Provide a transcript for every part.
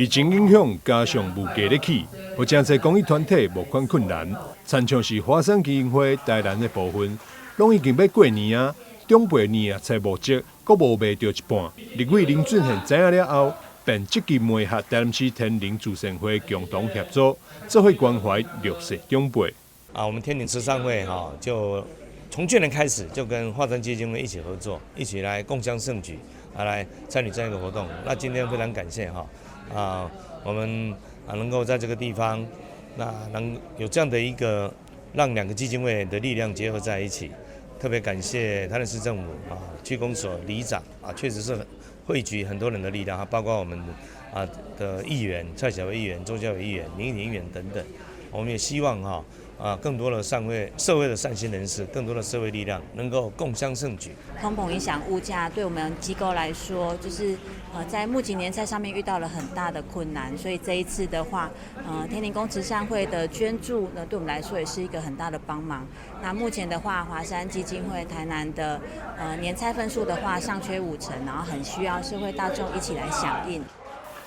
疫情影響，加上物價咧起，予誠濟公益團體募款困難。親像是華山基金會台南的部分，攏已經欲過年啊，長輩年夜菜募集，閣無賣著一半。立委林俊憲知影了後，便積極媒合台南市天靈慈善會共同協助，做伙關懷弱勢長輩。啊，我們天靈慈善會哈，就從去年開始就跟華山基金會一起合作，一起來共襄盛舉，啊，來參與這樣一個活動。那今天非常感謝哈，啊，我們啊能夠在這個地方，那能有這樣的一個讓兩個基金會的力量結合在一起，特別感謝台南市政府啊、區公所里長啊，確實是匯聚很多人的力量，包括我們啊的議員蔡小薇議員、周家偉議員、林義廷議員等等。我們也希望哈啊更多的善會社會的善心人士，更多的社會力量能夠共襄盛舉。通膨影響物價，對我們機構來說，就是在募集年菜上面遇到了很大的困難，所以這一次的話，天靈宮慈善會的捐助呢，對我們來說也是一個很大的幫忙。那目前的話，華山基金會台南的年菜份數的話，尚缺五成，然後很需要社會大眾一起來響應。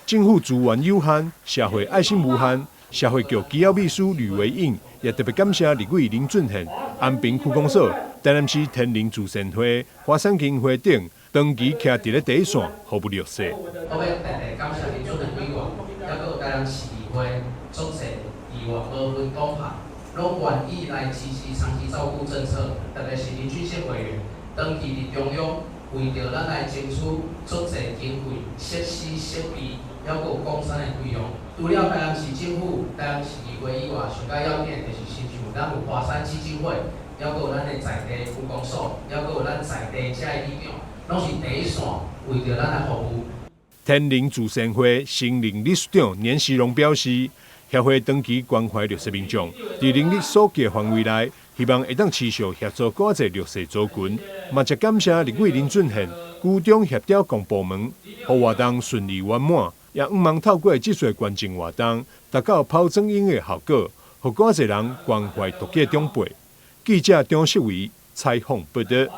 政府資源有限，社會愛心無限。社會局機要秘書呂維穎也特別感謝立委林俊憲、安平區公所、台南市天靈慈善會、華山基金會等長期徛佇咧第一線服務弱勢。我欲特別感謝林俊憲委員，抑閣有台南市議會、足濟議員無分黨派，攏願意來支持長期照顧政策。特別是林俊憲委員，長期佇中央為著咱來爭取足濟經費、設施設備，抑閣有講餐的費用。除了台南市政府、台南市議會以外，上較要緊的就是親像咱有華山基金會，抑閣有咱的在地區公所，抑閣有咱在地遮的里長，攏是第一線為著咱來服務。天靈慈善會新任理事長連時榮表示，協會長期關懷弱勢民眾，佇能力所及範圍內，希望會當持續協助閣較濟弱勢族群。嘛，誠感謝立委林俊憲居中協調公部門，予活動順利圓滿。也向望透過這次捐贈活動，達到拋磚引玉的效果，予閣較濟人關懷獨居長輩。記者張世維採訪報導。